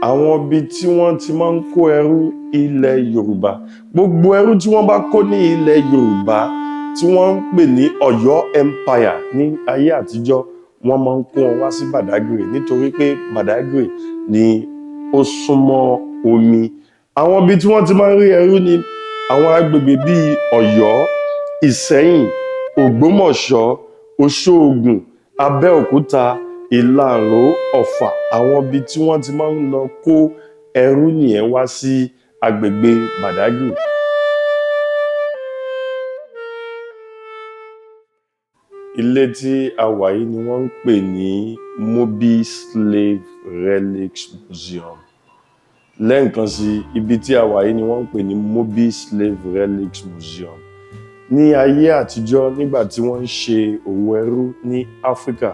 Àwọn ibi tí wọ́n ti máa ń kó ẹrú ilẹ̀ Yorùbá, gbogbo ẹrú tí wọ́n bá kó ní ilẹ̀ Yorùbá tí wọ́n ń pè ní Ọ̀yọ́ Empire ní ayé àtijọ́, wọ́n máa ń kó wọn wá sí Badagry nítorí pé Badagry ni ó súnmọ́ omi. Àwọn ibi tí wọ́n ti máa ń rí ẹrú ni àwọn agbègbè bíi Ọ̀yọ́, Ìsẹ́yìn, Ògbómọ̀ṣọ́, Òṣoògùn, Abẹ́òkúta, Ìlaró, Ọ̀fà. Àwọn ibi tí wọ́n ti máa ń lọ kó ẹrú nìyẹn wá sí agbègbè Badagry. Ilé tí a wà yìí ni wọ́n ń pè ní Mobi Slave Relics Museum. Lẹ́ẹ̀kan sí, ibi tí a wà yìí ni wọ́n ń pè ní Mobi Slave Relics Museum. Ní ayé àtijọ́, nígbà tí wọ́n ń ṣe òwò ẹrú ní Áfríkà,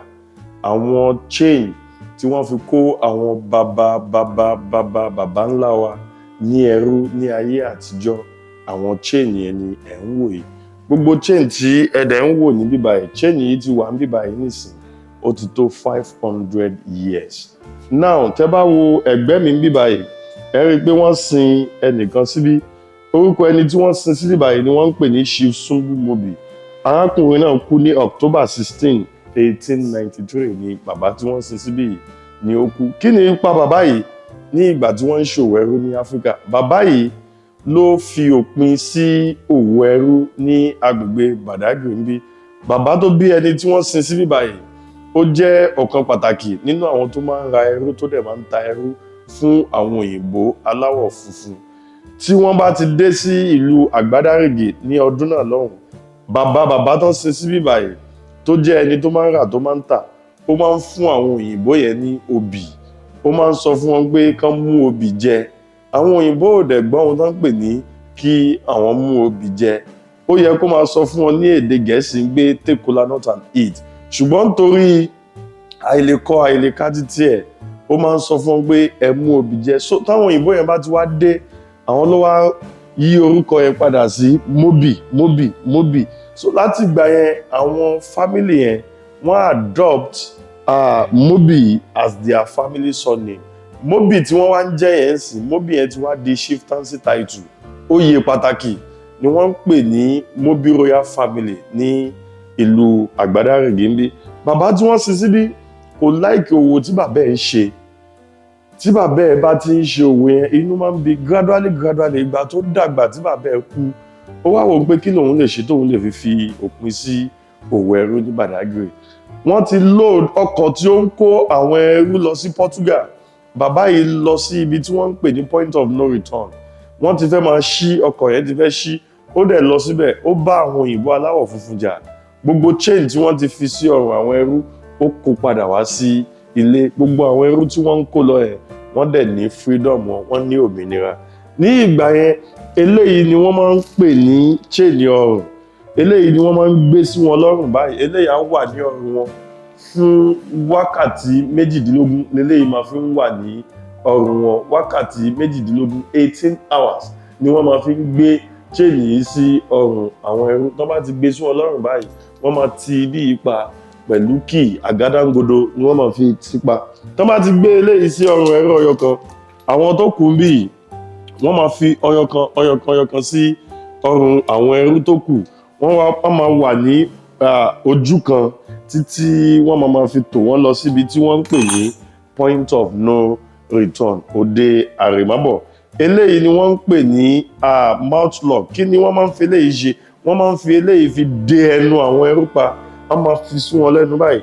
àwọn chain tí wọ́n fi kó àwọn bàbá bàbá bàbá bàbá ńlá wa ní ẹrú ní ayé àtijọ́, àwọn chain yẹn ni ẹ̀ ń wò yìí. Gbogbo chain tí ẹ dẹ̀ ń wò ní bíbáyìí, chain yìí ti wà ní bíbáyìí nísìn, ó ti tó 500 years. Now, tẹ́ bá wo ẹ̀gbẹ́ mi bíbáyìí, ẹ rí i pé wọ́n sin ẹnìkan síbí. Orúkọ ẹni tí wọ́n sin sí bíbáyìí ni wọ́n ń pè ní Chief Sumbu Mobi. Arákùnrin náà kú ní October 16, 1893 ni bàbá tí wọ́n sin síbí yìí ni ó kú. Kí ni ipa bàbá yìí ní ìgbà tí wọ́n ń ṣòwò ẹrú ní Áfríkà? Bàbá yìí ló fi òpin sí òwò ẹrú ní agbègbè Badagry níbí. Bàbá tó bí ẹni tí wọ́n sin síbí báyìí, ó jẹ́ ọ̀kan pàtàkì nínú àwọn tó máa ń ra ẹrú, tó dẹ̀ máa ń ta ẹrú fún àwọn òyìnbó aláwọ̀ funfun. Tí wọ́n bá ti dé sí ìlú Àgbádárìgì ní ọdún náà lọ́hùn, bàbá bàbá tó sin síbí báyìí, tó jẹ́ ẹni tó máa ń rà tó máa ń tà, ó máa ń fún àwọn òyìnbó yẹn ní obì. Ó máa ń sọ fún wọn pé kán mú obì jẹ. Àwọn òyìnbó ò dẹ̀ gbọ́ ohun tó ń pè ní kí àwọn mú obì jẹ. Ó yẹ kó máa sọ fún wọn ní èdè Gẹ̀ẹ́sì pé "Take kola nut and eat", ṣùgbọ́n nítorí àìlèkọ àìlèka títí ẹ̀, ó máa ń sọ fún wọn pé ẹ mú obì jẹ. So táwọn òyìnbó yẹn bá ti wá dé, àwọn ló wá yí orúkọ yẹn padà sí Mobi, Mobi, Mobi. So láti ìgbà yẹn, àwọn family yẹn, wọ́n adopt Mobi as their family surname. Mobi tí wọ́n wá ń jẹ́ yẹn sí, Mobi yẹn ti wá di chieftaincy title. Oyè pàtàkì ni wọ́n ń pè ní Mobi Royal Family ní ìlú Àgbádárìgì níbí. Bàbá tí wọ́n sin síbí kò like òwò tí bàbá ẹ̀ ń ṣe. Tí bàbá ẹ̀ bá ti ń ṣe òwò yẹn, inú máa ń bí. Gradually, gradually, ìgbà tó dàgbà tí bàbá ẹ̀ kú, ó wá wò ó pé kí lòun lè ṣe tóun lè fi òpin sí òwò ẹrú ní Badagry. Wọ́n ti load ọkọ̀ tí ó ń kó àwọn ẹrú lọ sí Portugal. Bàbá yìí lọ sí ibi tí wọ́n ń pè ní point of no return. Wọ́n ti fẹ́ máa ṣí ọkọ̀ yẹn, ti fẹ́ ṣí. Ó dẹ̀ lọ síbẹ̀, ó bá àwọn òyìnbó aláwọ̀ funfun jà. Gbogbo chain tí wọ́n ti fi sí ọrùn àwọn ẹrú, ó kó padà wá sí ilé. Gbogbo àwọn ẹrú tí wọ́n ń kó lọ yẹn, wọ́n dẹ̀ ní freedom wọn, wọ́n ní òmìnira ní ìgbà yẹn. Eléyìí ni wọ́n máa ń pè ní chain ọrùn. Eléyìí ni wọ́n máa ń gbé sí wọn lọ́rùn báyìí. Eléyìí á wà ní ọrùn wọn fún wákàtí 18. Leléyìí máa fi ń wà ní ọrùn wọn wákàtí 18. 18 hours ni wọ́n máa fi ń gbé chain yìí sí ọrùn àwọn ẹrú. Tó bá ti gbé sí wọn lọ́rùn báyìí, wọ́n máa ti ibí yìí pa pẹ̀lú key àgádágodo ni wọ́n máa fi tì pa. Tó bá ti gbé eléyìí sí ọrùn ẹrú ọyọ kan, àwọn tó kù ń bì yìí, wọ́n máa fi ọyọ kan, ọyọ kan, ọyọ kan sí ọrùn àwọn ẹrú tó kù. Wọ́n máa wà ní ojú kan títí wọ́n máa fi tò wọ́n lọ síbi tí wọ́n ń pè ní point of no return, òde àrèmábọ̀. Eléyìí ni wọ́n ń pè ní mouth lock. Kí ni wọ́n máa ń fi eléyìí ṣe? Wọ́n máa ń fi eléyìí fi de ẹnu àwọn ẹrú pa. Wọ́n máa fi sí wọn lẹ́nu báyìí,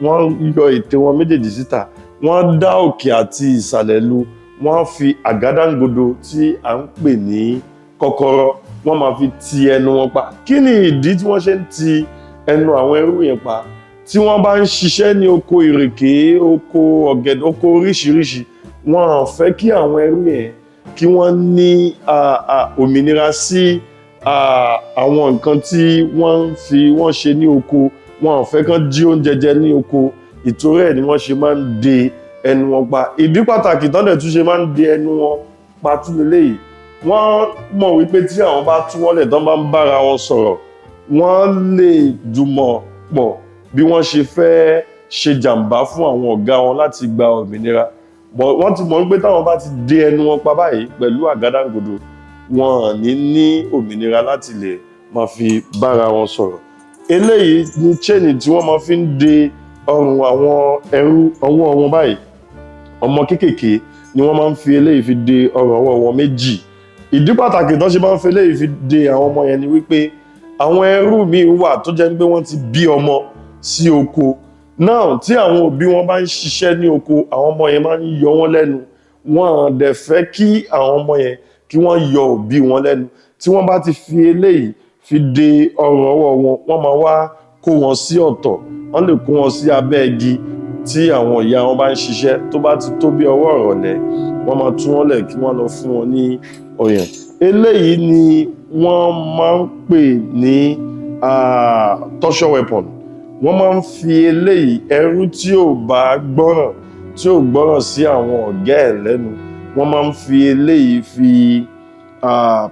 wọ́n yọ ètè wọn méjèèjì síta, wọ́n dá òkè àti ìsàlẹ̀ lu. Wọ́n fi àgádágodo tí à ń pè ní kọ́kọ́rọ́, wọ́n máa fi ti ẹnu wọn pa. Kí ni ìdí tí wọ́n ṣe ń ti ẹnu àwọn ẹrú yẹn pa? Tí wọ́n bá ń ṣiṣẹ́ ní oko ìrèké, oko ọ̀gẹ̀dẹ̀, oko oríṣiríṣi, wọ́n á fẹ́ kí àwọn ẹrú yẹn kí wọ́n ní òmìnira sí àwọn nǹkan tí wọ́n ń fi wọ́n ṣe ní oko. Wọ́n á fẹ́ kán jí oúnjẹ jẹ ní oko. Ìtorí ẹ̀ ni wọ́n ṣe máa ń de ẹnu wọn pa. Ìdí pàtàkì tán dẹ̀ tún ṣe máa ń de ẹnu wọn pa tún leléyìí: wọ́n mọ̀ wípé tí àwọn bá tú wọ́n lẹ̀, tán bá ń bára wọn sọ̀rọ̀, wọ́n lè jùmọ̀ pọ̀ bí wọ́n ṣe fẹ́ ṣe jàǹbá fún àwọn ọ̀gá wọn láti gba òmìnira. But wọ́n ti mọ̀ pé táwọn bá ti dé ẹnu wọn pa báyìí pẹ̀lú àgádágodo, wọn ò ní ní òmìnira láti lè máa fi bára wọn sọ̀rọ̀. Eléyìí ni chain tí wọ́n máa fi ń de ọrùn àwọn ẹrú ọwọ́ wọn báyìí. Ọmọ kéékèèké ni wọ́n máa ń fi eléyìí fi de ọrùn ọwọ́ wọn méjì. Ìdí pàtàkì tó ṣe máa ń fi eléyìí fi de àwọn ọmọ yẹn ni wípé àwọn ẹrú míì wà tó jẹ́ pé wọ́n ti bí ọmọ sí oko náà. Tí àwọn òbí wọn bá ń ṣiṣẹ́ ní oko, àwọn ọmọ yẹn máa ń yọ wọ́n lẹ́nu. Wọn ò dẹ̀ fẹ́ kí àwọn ọmọ yẹn kí wọ́n yọ òbí wọn lẹ́nu. Tí wọ́n bá ti fi eléyìí fi de ọrùn ọwọ́ wọn, wọ́n máa wá kó wọn sí ọ̀tọ̀. Wọ́n lè kó wọn sí abẹ́ igi tí àwọn ìyá wọn bá ń ṣiṣẹ́. Tó bá ti tó bí ọwọ́ ìrọ̀lẹ́, wọ́n máa tú wọn lẹ̀ kí wọ́n lọ fún wọn ní ọyàn. Eléyìí ni wọ́n máa ń pè ní torture weapon. Wọ́n máa ń fi eléyìí, ẹrú tí ò bá gbọ́ràn, tí ò gbọ́ràn sí àwọn ọ̀gá ẹ̀ lẹ́nu, wọ́n máa ń fi eléyìí fi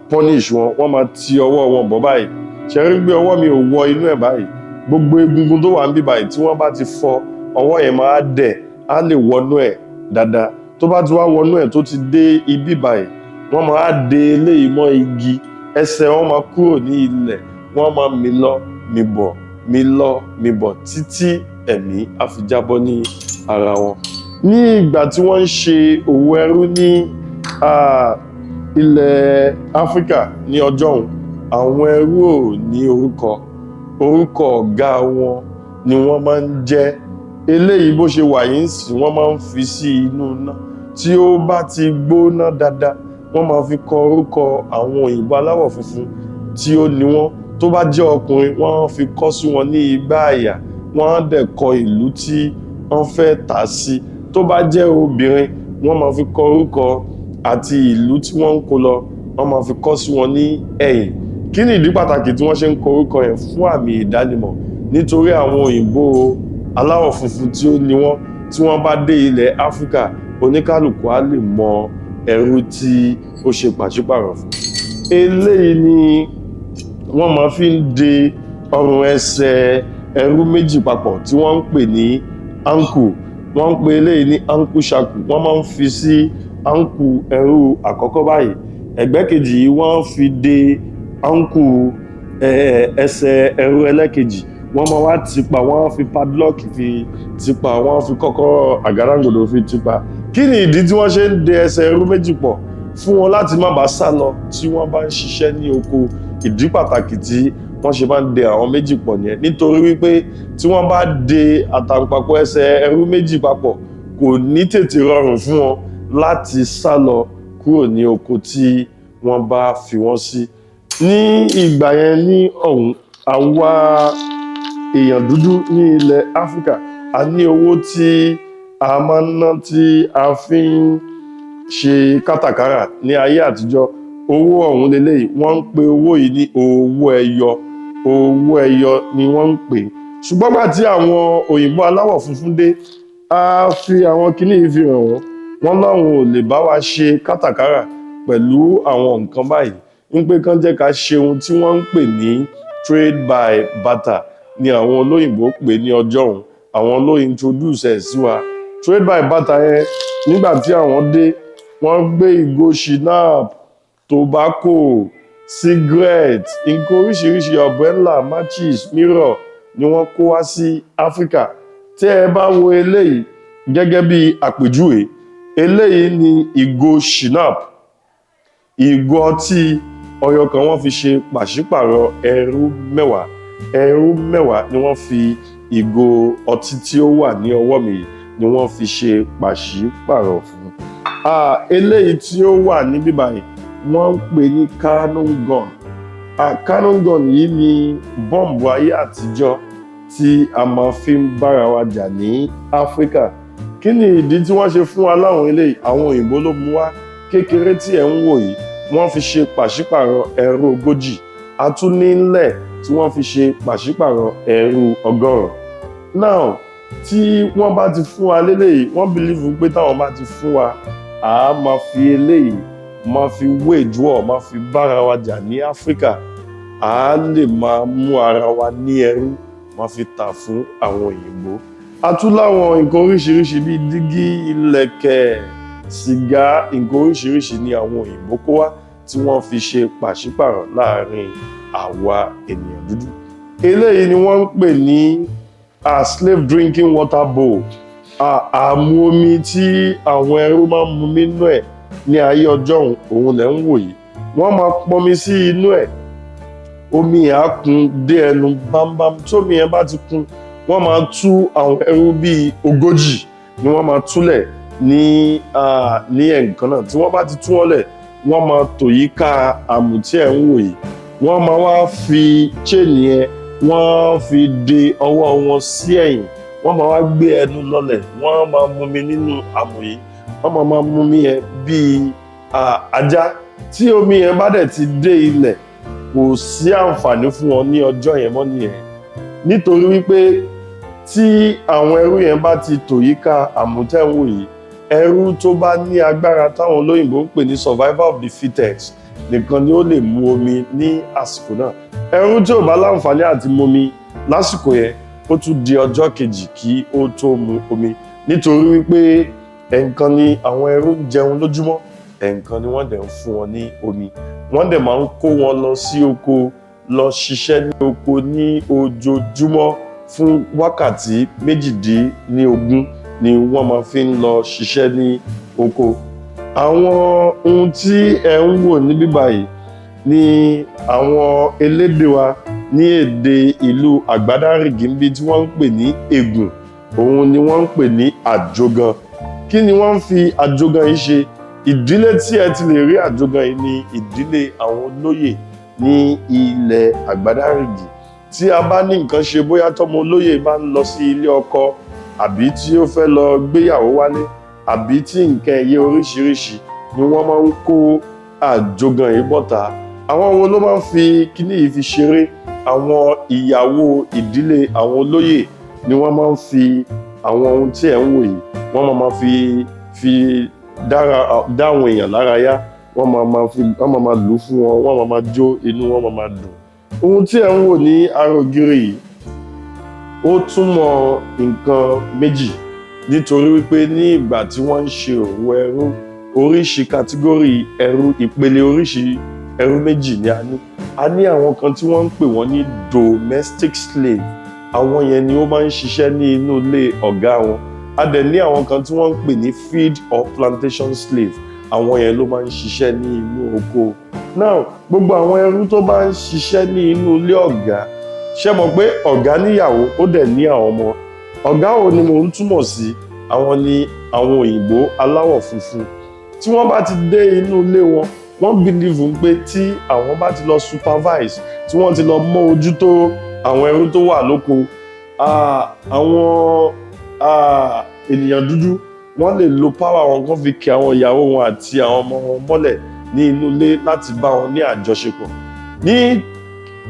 punish wọn. Wọ́n máa ti ọwọ́ wọn bọ̀ báyìí. Ṣe rí pé ọwọ́ mi ò wọ inú ẹ̀ báyìí? Gbogbo egungun tó wà níbí báyìí, tí wọ́n bá ti fọ ọwọ́ yẹn, máa dẹ̀, á lè wọnú ẹ̀ dáadáa. Tó bá ti wá wọnú ẹ̀, tó ti dé ibi báyìí, wọ́n máa de eléyìí mọ́ igi. Ẹsẹ̀ wọn máa kúrò ní ilẹ̀, wọ́n máa mì lọ mì bọ̀, mì lọ mì bọ̀, títí ẹ̀mí á fi jábọ́ ní ara wọn. Ní ìgbà tí wọ́n ń ṣe òwò ẹrú ní ilẹ̀ Áfíríkà ní ọjọ́ òun, àwọn ẹrú ò ní orúkọ. Orúkọ ọ̀gá wọn ni wọ́n máa ń jẹ́. Eléyìí bó ṣe wà yìí ń sìn, wọ́n máa ń fi sí inú iná. Tí ó bá ti gbóná dáadáa, wọ́n máa fi kọ orúkọ àwọn òyìnbó aláwọ̀ funfun tí ó ní wọ́n. Tó bá jẹ́ ọkùnrin, wọ́n á fi kọ́ sí wọn ní igbá àyà, wọ́n á dẹ̀ kọ ìlú tí wọ́n fẹ́ tà sí. Tó bá jẹ́ obìnrin, wọ́n máa fi kọ orúkọ àti ìlú tí wọ́n ń kó lọ, wọ́n máa fi kọ́ sí wọn ní ẹ̀yìn. Kí ni ìdí pàtàkì tí wọ́n ṣe ń kọ orúkọ yẹn? Fún àmì ìdánimọ̀, nítorí àwọn òyìnbó aláwọ̀ funfun tí ó ní wọ́n, tí wọ́n bá dé ilẹ̀ Áfíríkà, oníkálukú á lè mọ ẹrú tí ó ṣe pàṣípàrọ̀ fún. Eléyìí ni wọ́n máa fi ń de ọrùn ẹsẹ̀ ẹrú méjì papọ̀ tí wọ́n ń pè ní ankle. Wọ́n ń pè eléyìí ní ankle shackle. Wọ́n máa ń fi sí ankle ẹrú àkọ́kọ́ báyìí. Ẹ̀gbẹ́ kejì yìí, wọ́n fi de ankle ẹsẹ̀ ẹrú ẹlẹ́kejì. Wọ́n máa wá tìpa, wọ́n á fi padlock fi tìpa, wọ́n á fi kọ́kọ́rọ́ àgádágodo fi tìpa. Kí ni ìdí tí wọ́n ṣe ń de ẹsẹ̀ ẹrú méjì pọ̀? Fún wọn láti má bàa sá lọ tí wọ́n bá ń ṣiṣẹ́ ní oko. Ìdí pàtàkì tí wọ́n ṣe máa ń de àwọn méjì pọ̀ nìyẹn, nítorí wípé tí wọ́n bá de àtàǹpàkò ẹsẹ̀ ẹrú méjì papọ̀, kò ní tètè rọrùn fún wọn láti sá lọ kúrò ní oko tí wọ́n bá fi wọ́n sí. Ní ìgbà yẹn ní ọ̀hún, àwa èèyàn dúdú ní ilẹ̀ Áfíríkà, a ní owó tí a máa ń ná tí a fi ń ṣe kátàkárà ní ayé àtijọ́. Owó ọ̀hún leléyìí. Wọ́n ń pe owó yìí ní owó ẹyọ. Owó ẹyọ ni wọ́n ń pè é. Ṣùgbọ́n gbà tí àwọn òyìnbó aláwọ̀ funfun dé, a fi àwọn kinní yìí fi hàn wọ́n. Wọ́n láwọn ò lè bá wa ṣe kátàkárà pẹ̀lú àwọn nǹkan báyìí, ń pé kán jẹ́ ká ṣe ohun tí wọ́n ń pè ní trade by barter ni àwọn olóyìnbó pè ní ọjọ́ òun. Àwọn ló introduce ẹ̀ sí wa, trade by barter yẹn. Nígbà tí àwọn dé, wọ́n gbé ìgò schnapps, tobacco, cigarette, nǹkan oríṣiríṣi, umbrella, matches, mirror ni wọ́n kó wá sí Áfíríkà. Tí ẹ bá wo eléyìí gẹ́gẹ́ bí àpèjúwe, eléyìí ni ìgò schnapps, ìgò ọtí ọyọ kan. Wọ́n fi ṣe pàṣípàrọ̀ ẹrú 10. Ẹrú 10 ni wọ́n fi ìgò ọtí tí ó wà ní ọwọ́ mi yìí ni wọ́n fi ṣe pàṣípàrọ̀ fún. Eléyìí tí ó wà níbí báyìí, wọ́n ń pè ní cannon gun. Cannon gun yìí ni bọ́ǹbù ayé àtijọ́ tí a máa fi ń bára wa jà ní Áfíríkà. Kí ni ìdí tí wọ́n ṣe fún wa láwọn eléyìí? Àwọn òyìnbó ló mú wá. Kékeré tí ẹ̀ ń wò yìí, wọ́n fi ṣe pàṣípàrọ̀ ẹrú 40. A tún ní ńlẹ̀ tí wọ́n fi ṣe pàṣípàrọ̀ ẹrú 100. Now, tí wọ́n bá ti fún wa léléyìí, wọ́n believe pé táwọn bá ti fún wa, à á máa fi eléyìí máa fi wage war, máa fi bára wa jà ní Áfíríkà. À á lè máa mú ara wa ní ẹrú, máa fi tà fún àwọn òyìnbó. A tún láwọn nǹkan oríṣiríṣi bíi dígí, ìlẹ̀kẹ̀, sìgá, nǹkan oríṣiríṣi ni àwọn òyìnbó kó wá tí wọ́n fi ṣe pàṣípàrọ̀ láàrin àwa ènìyàn dúdú. Eléyìí ni wọ́n ń pè ní a slave drinking water bowl, àmú omi tí àwọn ẹrú máa ń mu nínú ẹ̀ ní ayé ọjọ́ òun lẹ̀ ń wò yìí. Wọ́n máa pọnmi sí inú ẹ̀, omi yẹn á kún dé ẹnu bámbám. Tómi yẹn bá ti kún, wọ́n máa tú àwọn ẹrú bíi 40 ni wọ́n máa túlẹ̀ ní ẹ̀ǹkan náà. Tí wọ́n bá ti tú wọn lẹ̀, wọ́n máa tò yíká àmù tí ẹ̀ ń wò yìí. Wọ́n máa wá fi chain yẹn, wọ́n fi de ọwọ́ wọn sí ẹ̀yìn, wọ́n máa wá gbé ẹnu lọlẹ̀, wọ́n máa mumi nínú àmù yìí. Wọ́n máa mumi yẹn bíi ajá. Tí omi yẹn bá dẹ̀ ti dé ilẹ̀, kò sí àǹfààní fún wọn ní ọjọ́ yẹn mọ́ nìyẹn, nítorí wípé tí àwọn ẹrú yẹn bá ti tò yíká àmù tẹ́ ń wò yìí, ẹrú tó bá ní agbára, táwọn olóyìnbó ń pè ní survival of the fittest, nìkan ni ó lè mu omi ní àsìkò náà. Ẹrú tí ò bá láǹfààní àti momi lásìkò yẹn, ó tún di ọjọ́ kejì kí ó tó mu omi, nítorí wípé ẹ̀ẹ̀kan ni àwọn ẹrú ń jẹun lójúmọ́, ẹ̀ẹ̀kan ni wọ́n dẹ̀ ń fún wọn ní omi. Wọ́n dẹ̀ máa ń kó wọn lọ sí oko lọ ṣiṣẹ́ ní oko ní ojoojúmọ́. Fún wákàtí 18 ni wọ́n máa fi ń lọ ṣiṣẹ́ ní oko. Àwọn ohun tí ẹ ń wò níbí báyìí ni àwọn elédè wa ní èdè ìlú Àgbádárìgì níbi tí wọ́n ń pè ní Ègùn, òun ni wọ́n ń pè ní àjógan. Kí ni wọ́n ń fi àjógan yìí ṣe? Ìdílé tí ẹ ti lè rí àjógan yìí ni ìdílé àwọn olóyè ní ilẹ̀ Àgbádárìgì. Tí a bá ní nǹkan ṣe, bóyá tọmọ olóyè bá ń lọ sí ilé ọkọ, àbí tí ó fẹ́ lọ gbéyàwó wálé, àbí tí nǹkan ẹ̀yẹ oríṣiríṣi, ni wọ́n máa ń kó àjógan yìí bọ́ta. Àwọn wo ló máa ń fi kíní yìí fi ṣeré? Àwọn ìyàwó ìdílé àwọn olóyè ni wọ́n máa ń fi àwọn ohun tí ẹ̀ ń wò yìí, wọ́n máa fi dára dá àwọn èèyàn lára yá. Wọ́n máa fi, wọ́n máa lù ú fún wọn, wọ́n máa jó, inú wọn máa dùn. Ohun tí ẹ̀ ń wò ní ara ògiri yìí, ó túmọ̀ nǹkan méjì, nítorí wípé ní ìgbà tí wọ́n ń ṣe òwò ẹrú, oríṣi category ẹrú, ìpele oríṣi ẹrú méjì ni a ní. A ní àwọn kan tí wọ́n ń pè wọ́n ní domestic slave. Àwọn yẹn ni ó máa ń ṣiṣẹ́ ní inú ilé ọ̀gá wọn. A dẹ̀ ní àwọn kan tí wọ́n ń pè ní field or plantation slave. Àwọn yẹn ló máa ń ṣiṣẹ́ ní inú oko. Now, gbogbo àwọn ẹrú tó bá ń ṣiṣẹ́ ní inú ilé ọ̀gá, ṣé mọ̀ pé ọ̀gá níyàwó, ó dẹ̀ ní àwọn ọmọ? Ọ̀gá wo ni mò ń túmọ̀ sí? Àwọn ni àwọn òyìnbó aláwọ̀ funfun. Tí wọ́n bá ti dé inú ilé wọn, wọ́n believe pé tí àwọn bá ti lọ supervise, tí wọ́n ti lọ mọ ojú tó àwọn ẹrú tó wà lóko, àwọn ènìyàn dúdú, wọ́n lè lo power wọn kán fi kí àwọn ìyàwó wọn àti àwọn ọmọ wọn mọ́lẹ̀ ní inú ilé láti bá wọn ní àjọṣepọ̀.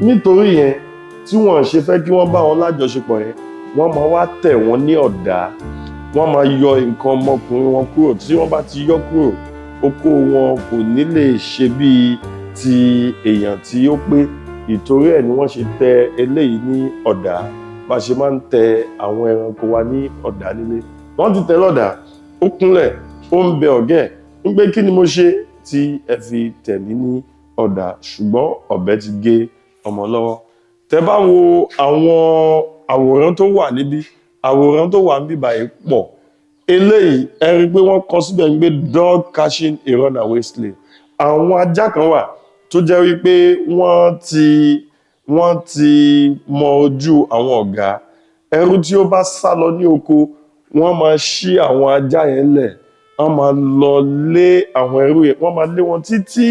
Nítorí yẹn tí wọ́n ṣe fẹ́ kí wọ́n bá wọn lájọṣepọ̀ yẹn, wọ́n máa wá tẹ̀ wọ́n ní ọ̀dà, wọ́n máa yọ nǹkan ọmọkùnrin wọn kúrò. Tí wọ́n bá ti yọ kúrò, okó wọn kò ní lè ṣe bíi ti èèyàn tí ó pé. Ìtorí ẹ̀ ni wọ́n ṣe tẹ eléyìí ní ọ̀dà, bá ṣe máa ń tẹ àwọn ẹranko wa ní ọ̀dà nílé. Wọ́n ti tẹ lọ́dà, ó kúnlẹ̀, ó ń bẹ ọ̀gá ẹ̀ ń pé, "Kí ni mo ṣe tí ẹ fi tẹ̀ mí ní ọ̀dà?" Ṣùgbọ́n ọ̀bẹ ti gé ọmọ lọ́wọ́. Tẹ bá wo àwọn àwòrán tó wà níbí, àwòrán tó wà níbí báyìí pọ̀. Eléyìí, ẹ rí i pé wọ́n kọ síbẹ̀ ń gbé "Dog catching a runaway slave". Àwọn ajá kan wà tó jẹ́ wípé wọ́n ti mọ ojú àwọn ọ̀gá. Ẹrú tí ó bá sá lọ ní oko, wọ́n máa ṣí àwọn ajá yẹn lẹ̀, wọ́n máa lọ lé àwọn ẹrú yẹn, wọ́n máa lé wọn títí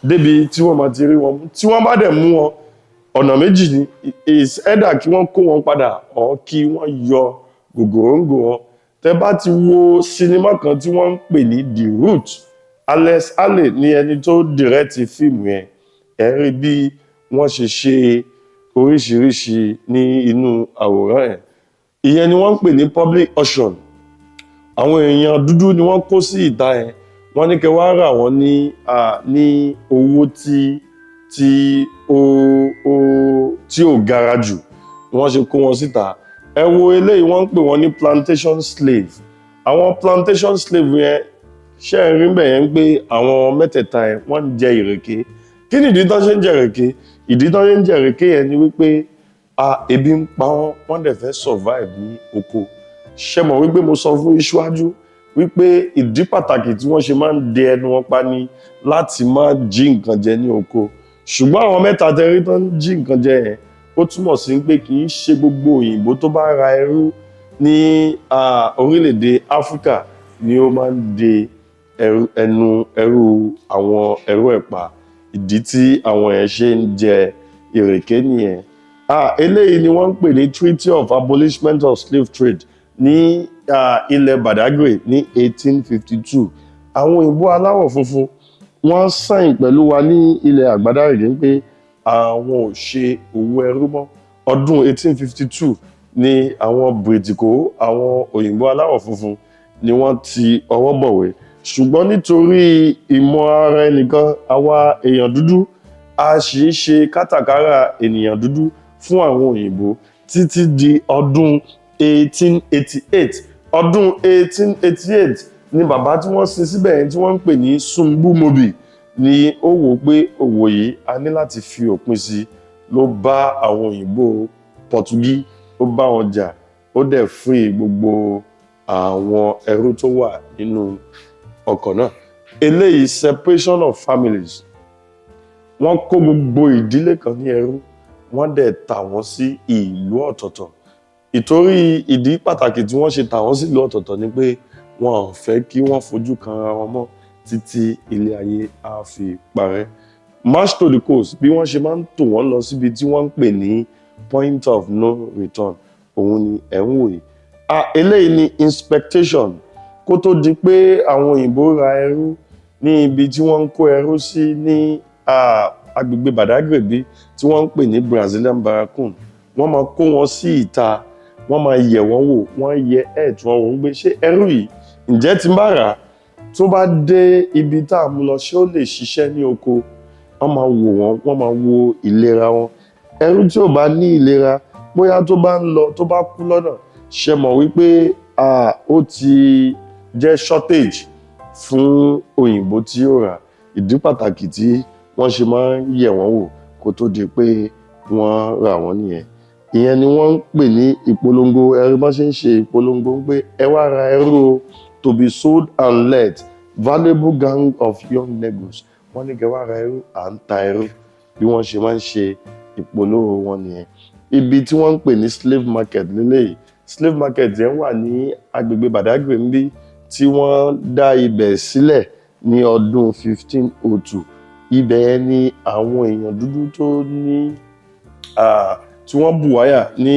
débi tí wọ́n máa ti rí wọn mú. Tí wọ́n bá dẹ̀ mú wọn, ọ̀nà méjì ni: is either kí wọ́n kó wọn padà or kí wọ́n yọ gògòróǹgò wọn. Tẹ́ bá ti wo sinimá kan tí wọ́n ń pè ní The Root, Alex Haley ní ẹni tó direct fíìmù yẹn, ẹ rí bí wọ́n ṣe ṣe oríṣiríṣi ní inú àwòrán ẹ̀. Ìyẹn ni wọ́n ń pè ní public auction. Àwọn èèyàn dúdú ni wọ́n kó sí ìta yẹn. Wọ́n ní kẹ́ wá rà wọ́n ní owó tí ó tí ò gara jù ni wọ́n ṣe kó wọn síta. Ẹ wo eléyìí, wọ́n ń pè wọ́n ní plantation slave. Àwọn plantation slave yẹn, ṣé ẹ rí bẹ́ẹ̀ yẹn pé àwọn mẹ́tẹ̀ẹ̀ta yẹn, wọ́n ń jẹ ìrèké? Kí ni ìdí tó ṣe ń jẹ ìrèké? Ìdí tó ṣe ń jẹ ìrèké yẹn ni wípé ebi ń pa wọ́n, wọ́n dẹ̀ fẹ́ survive ní oko. Ṣé mọ̀ wípé mo sọ fún iṣáájú wípé ìdí pàtàkì tí wọ́n ṣe máa ń de ẹnu wọn pa ni láti má jí nǹkan jẹ ní oko? Ṣùgbọ́n àwọn mẹ́ta tẹrí tó ń jí nǹkan jẹ yẹn, ó túmọ̀ sí pé kì í ṣe gbogbo òyìnbó tó bá ra ẹrú ní orílẹ̀-èdè Áfíríkà ni ó máa ń de ẹnu ẹrú àwọn ẹrú ẹ̀ pa. Ìdí tí àwọn yẹn ṣe ń jẹ ìrèké nìyẹn. Eléyìí ni wọ́n ń pè ní Treaty of Abolishment of Slave Trade ní ilẹ̀ Badagry ní 1852. Àwọn òyìnbó aláwọ̀ funfun, wọ́n sign pẹ̀lú wa ní ilẹ̀ Àgbádárìgì pé àwọn ò ṣe òwò ẹrú mọ́. Ọdún 1852 ni àwọn Bìrìtìkó, àwọn òyìnbó aláwọ̀ funfun, ni wọ́n ti ọwọ́ bọ̀wé. Ṣùgbọ́n nítorí ìmọ̀ ara ẹnìkan, àwa èèyàn dúdú, a sì ń ṣe kátàkárà ènìyàn dúdú fún àwọn òyìnbó títí di ọdún 1888. Ọdún 1888 ni bàbá tí wọ́n sin síbẹ̀ yẹn, tí wọ́n ń pè ní Sumbu Mobi, ni ó wò pé òwò yìí, a ní láti fi òpin sí. Ló bá àwọn òyìnbó Pọtugí, ó bá wọn jà, ó dẹ̀ free gbogbo àwọn ẹrú tó wà nínú ọkọ̀ náà. Eléyìí, separation of families. Wọ́n kó gbogbo ìdílé kan ní ẹrú, wọ́n dẹ̀ tà wọ́n sí ìlú ọ̀tọ̀ọ̀tọ̀. Ìtorí ìdí pàtàkì tí wọ́n ṣe tà wọ́n sí ìlú ọ̀tọ̀ọ̀tọ̀ ni pé wọn ò fẹ́ kí wọ́n fojú kan ara wọn mọ́ títí ilé ayé á fi parẹ́. March to the coast, bí wọ́n ṣe máa ń tò wọ́n lọ síbi tí wọ́n ń pè ní point of no return, òun ni ẹ̀ ń wò yìí. Eléyìí ni inspection kó tó di pé àwọn òyìnbó ra ẹrú ní ibi tí wọ́n ń kó ẹrú sí ní agbègbè Badagry bí, tí wọ́n ń pè ní Brazilian Barracoon. Wọ́n máa kó wọn sí ìta, wọ́n máa yẹ̀ wọ́n wò, wọ́n yẹ ẹ̀ tí wọ́n wò ń gbé ṣé ẹrú yìí, ǹjẹ́ tí ń bá rà á, tó bá dé ibi tá a mú lọ, ṣé ó lè ṣiṣẹ́ ní oko? Wọ́n máa wò wọ́n, wọ́n máa wo ìlera wọn. Ẹrú tí ò bá ní ìlera, bóyá tó bá ń lọ, tó bá kú lọ́nà, ṣe mọ̀ wípé ó ti jẹ́ shortage fún òyìnbó tí yóò rà? Ìdí pàtàkì tí wọ́n ṣe máa ń yẹ̀ wọ́n wò kó tó di pé wọ́n rà wọ́n nìyẹn. Ìyẹn ni wọ́n ń pè ní ìpolongo ẹrú. Bọ́n ṣe ń ṣe ìpolongo ń pé ẹ wá ra ẹrú o, to be sold and let, valuable gang of young negroes. Wọ́n ní kẹ́ wá ra ẹrú, à ń ta ẹrú. Bí wọ́n ṣe máa ń ṣe ìpolówó wọn nìyẹn. Ibi tí wọ́n ń pè ní slave market lélẹ́yìí. Slave market yẹn wà ní agbègbè Badagry níbí, tí wọ́n dá ibẹ̀ sílẹ̀ ní ọdún 1502. Ibẹ̀ yẹn ni àwọn èèyàn dúdú tó ní tí wọ́n bù wáyà ní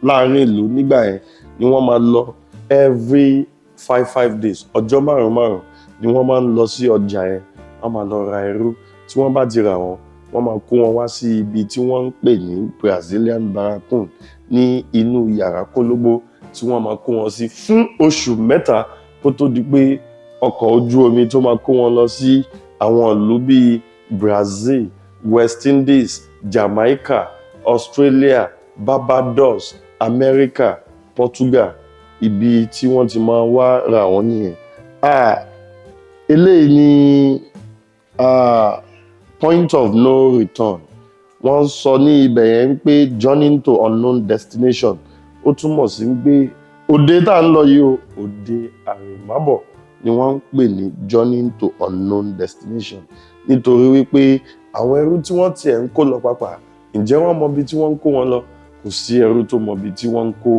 láàrin ìlú nígbà yẹn ni wọ́n máa lọ every 5 5 days. Ọjọ́ márùn márùn ni wọ́n máa ń lọ sí ọjà yẹn, wọ́n máa lọ ra ẹrú. Tí wọ́n bá ti rà wọ́n, wọ́n máa kó wọn wá sí ibi tí wọ́n ń pè ní Brazilian Barracoon, ní inú yàrá kólóbó tí wọ́n máa kó wọn sí fún oṣù 3, kó tó di pé ọkọ̀ ojú omi tó máa kó wọn lọ sí àwọn ìlú bíi Brazil, West Indies, Jamaica, Australia, Barbados, America, Portugal, ibi tí wọ́n ti máa wá rà wọ́n nìyẹn. Eléyìí ni point of no return. Wọ́n sọ ní ibẹ̀ yẹn pé journey to unknown destination. Ó túmọ̀ sí pé òde tá à ń lọ yìí o, òde àrèmábọ̀ ni wọ́n ń pè ní journey to unknown destination, nítorí wípé àwọn ẹrú tí wọ́n tiẹ̀ ń kó lọ pàpà, ǹjẹ́ wọ́n mọ ibi tí wọ́n ń kó wọn lọ? Kò sí ẹrú tó mọ ibi tí wọ́n ń kó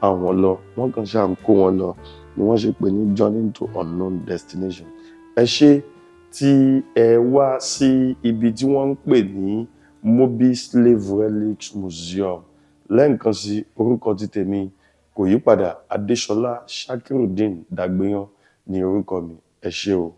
àwọn lọ. Wọ́n kàn ṣáà ń kó wọn lọ ni wọ́n ṣe pè ní journey to unknown destination. Ẹ ṣé tí ẹ wá sí ibi tí wọ́n ń pè ní Mobi Slave Relics Museum. Lẹ́ẹ̀kan sí, orúkọ ti tèmi kò yí padà, Adéṣọlá Shakirudeen Dàgbéyàn ní orúkọ mi. Ẹ ṣé o.